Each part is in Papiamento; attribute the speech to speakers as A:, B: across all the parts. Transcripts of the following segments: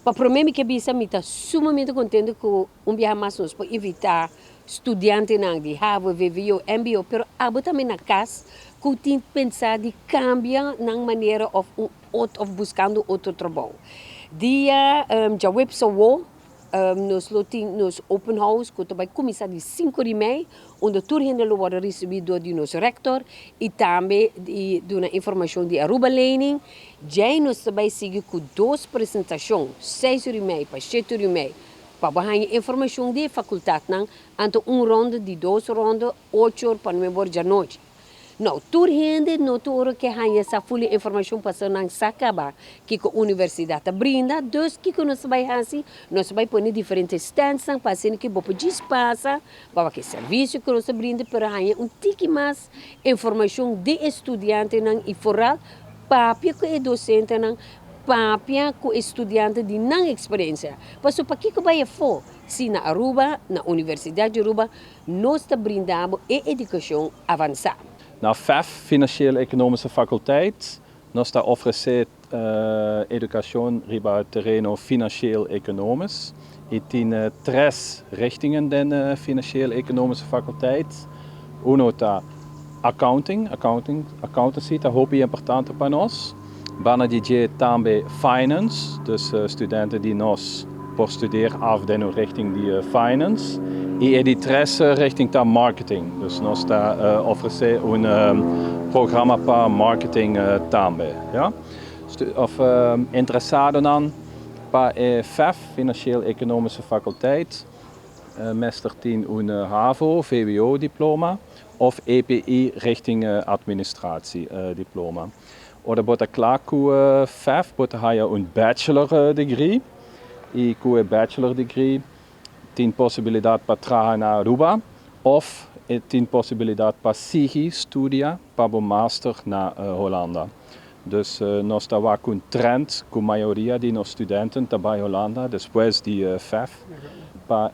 A: Pa promé mi ke bisa, mi ta sumamente kontentu ku un biaha mas nos por invitá studiantenan di HAVO, VWO, MBO, pero abo tambe na kas ku tin pensa di kambia nan manera òf un òf buskando otro trabou. Dia djaweps awor, nos lo tin nos open house ku ta bai kuminsá di 5:30, unda tur hende lo wòrdu risibí dor di nos rektor i tambe di duna informashon di Aruba Lening. Djei nos ta bai sigui ku dos presentashon, 6:30 pa 7:30, pa haña informashon di fakultatnan, anto un ronda di dos ronda, 8 or pa 9 or di anochi. No, tur hende no tur ke haña esa full informashon pa nan sa kaba kiko universidat ta brinda, dus kiko nos ta bai hasi? Nos ta bai pone diferente stands pa asina ku bo por pasa, pa ku servisio ku nos ta brinda, pero haña un tiki mas informashon di studiantenan i vooral papia ku e dosentenan, papia ku studiante di nan eksperensia. Paso pakiko bai afó? Si na Aruba, na Universidat di Aruba, nos ta brindando e edukashon avansá.
B: Na FEF, Financieel Economische Faculteit, nos ta ofresé edukashon riba tereno financieel economisch. I tin tres richtingen den Financieel Economische Faculteit. Uno ta accounting, accounting, accountancy, ta hopi importante pa nos. Banda di dje tambe finance, dus studenten di nos por studeer af den een richting di finance. I di tres richting ta marketing, dus nos ta ofresé un programa pa marketing tambe. Ja? Of interesadonan pa FEF, Financieel Economische Faculteit, mester tin un HAVO, VWO diploma of EPI richting administratie diploma. Ora bo ta kla ku FEF, bo ta haya un bachelor degree. I ku e bachelor degree tin posibilidat pa traha na Aruba of tin posibilidat pa sigui studia pa e master na Hulanda. Dus nos ta ku un trend ku mayoria di nos studiantenan ta bai Hulanda despues di FEF pa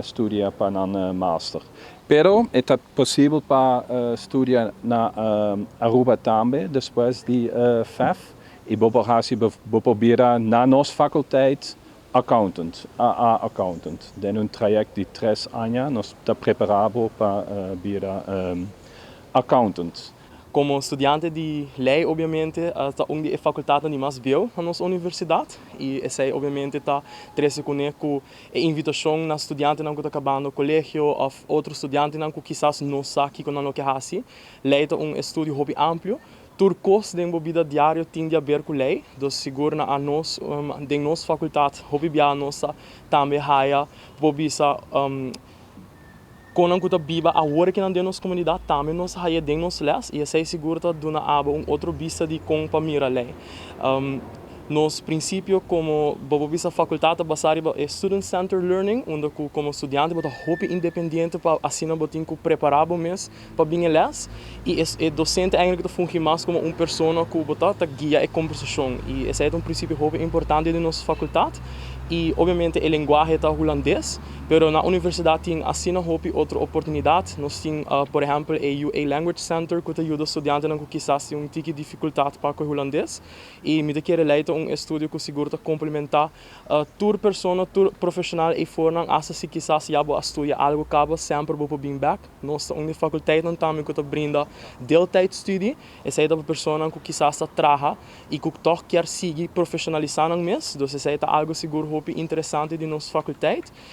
B: studia pa un master. Pero ta posibel pa studia na Aruba tambe despues di FEF i bo por hasi, bo por bira na nos fakulteit accountant, AA accountant. Den un trayekto di 3 aña nos ta prepará pa bira accountant.
C: Komo studiante di lei, obviamente, ta un di e fakultatnan di mas bieu na nos universidat i esei obviamente ta trese kuné ku e invitashon na studiantenan ku ta kabando kolegio òf otro studiantenan ku kisas no sa kiko nan ke hasi. Lei ta un estudio hopi amplio. Tur kos den bida diario tin di aber ku lei, dus sigur na nos den nos fakultat hopi bia nos tambe haya bo bisa kon ku ta biba awor ku den nos komunidat tambe nos haya den nos les i esei sigur ta duna abo un otro bista di kon pa mira lei. Nos prinsipio komo bo bisa fakultat ta basá riba student centered learning, unda ku komo studiante bo ta hopi independiente pa asina bo tin ku prepará bo mes pa bin les i e dosente eigenlijk ta fungi mas komo un persona ku bo ta guia e kombersashon i esei ta un prinsipio hopi importante di nos fakultat. I obviamente e lenguahe ta hulandes, pero na universidat tin asina hopi otro oportunidat. Nos tin, por ehèmpel, e UA Language Center ku ta yuda studiantenan ku kisas tin un tiki difikultat pa ku hulandes i mi ta kere lei ta un estudio ku sigur ta komplementá tur persona, tur profeshonal ei fornan, hasta si kisas ya bo a studia algu kaba, semper bo por bin bèk. Nos ta un di fakulteitnan tambe ku ta brinda deeltijdstudie. Esei ta pa personanan ku kisas ta traha i ku toch kier sigui profeshonalisá nan mes. Dus esei ta algu sigur hopi interesante di nos fakulteit.